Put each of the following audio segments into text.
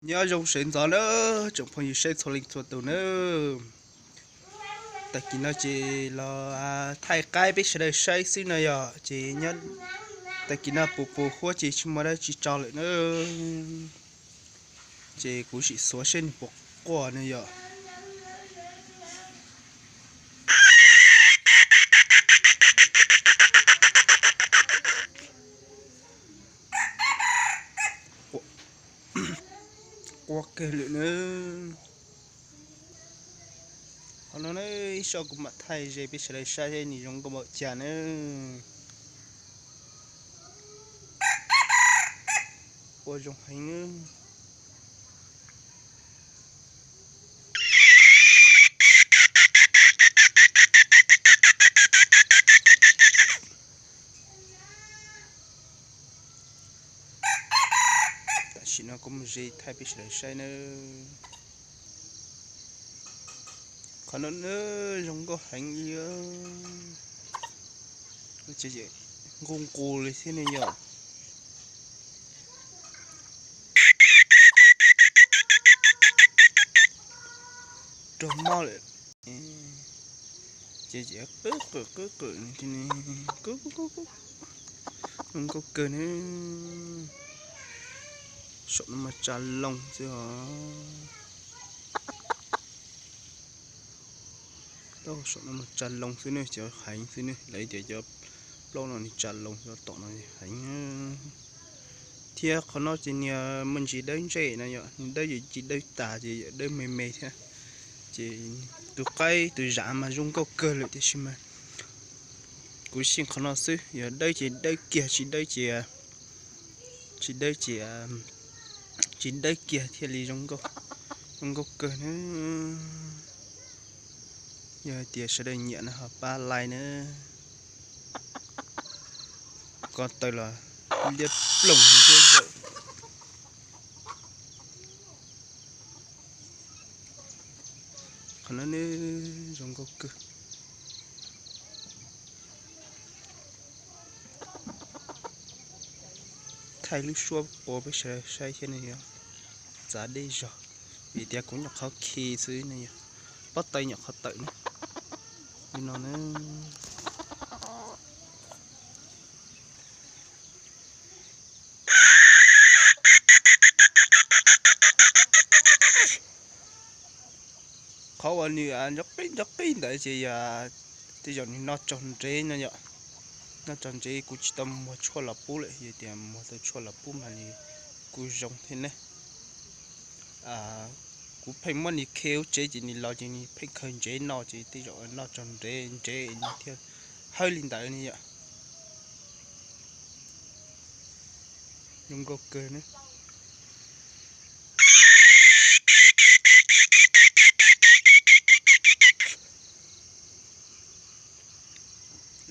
Nyob zoo sawv ntxov nawb tsoom phooj ywg saib txhua leej txhua tus nawb. Tag kis no ces los thaij qaib peb sawv daws saib xwb no yog ces nyob tag kis no puas puas huab ces tsis muaj dab tsi tso lawm na. Ces kuv sim xuav seb nws puas quaj no yog. Quaj kawg lawm na. Qhov no na, ib soj kuv mam thaij ze peb sawv daws saib seb nws zoo nkauj npaum cas na. Quaj zoo heev na. Tam sim no kuv mus ze thaij peb sawv daws saib nawb. Qhov no na zoo nkauj heev li. Nqus nqus li thiab ne yom. Raug mob lawm. Ces qwb qwm qwb qwm, zoo nkauj kawg na. Saum no mas tsa loo xwb os. Saum no mas tsa loo xwb ne, cov heev xwb ne, lawv tias cov plaub no nws tsa loo, cov tom no heev. Thiab qhov no ces nws muaj ntsis dawb ntseg no yom, nws dawb ces tsis dawb tas ces yog dawb me me thiab. Ces tus qaib tus zam mas zoo nkauj kawg lawm tiam sis mas kuv xyeej qhov no xwb, yog dawb ces dawb kiag, tsis dawb ces, tsis dawb ces, tsis dawb kiag thiaj li zoo nkauj, zoo nkauj kawg na. Yog hais tias sawv daws nyiam no ho pab like na. Ko taw los liab ploog ntiab zawm. Qhov no ne zoo nkauj kawg. Thaij lub suab qua peb sawv daws saib thiab ne yom. Txav deb zog, vim tias kuv nyuam qhuav khi xwb ne yom. Pob taw nyuam qhuav tawm ne. Li no na. Qhov uas nws nco qib nco qib ntawd ces yog tej zaum nws noj tsaug ntsev no yom. Noj tsaug ntsev kuv tsis tau muag tshuaj los pub lawm, yog tias muag tau tshuaj los pub mas nws kuj zoo thiab ne. Kuv pheej muab nws khi hauv tsev ces nws los ces nws pheej khaws ntsev no ces tej zaum noj tsaug ntsev ntsev nws thiaj hawb li ntawd ne yom. Zoo nkauj kawg ne.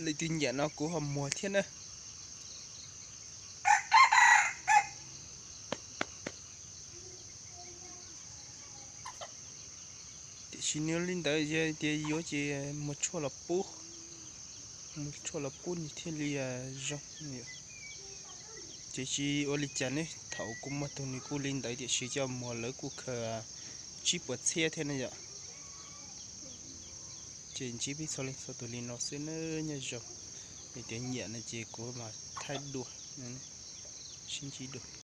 Leej twg nyiam no kuv ho muag thiab na. Tiam sis nws li ntawd yog tias yuav ces muag tshuaj los pub, muag tshuaj los pub nws thiaj li zoo. Ces tsis ua li cas ne, thaum kuv muag tug nws kuj li ntawd tiam sis coj muag lawv kuj khaws tsib puas txhiab thiab ne yom. Ces ntsib peb txhua leej txhua tus li no xwb nawb, nyob zoo. Yog tias nyiam no ces kuv mam thaij dua, sib ntsib dua.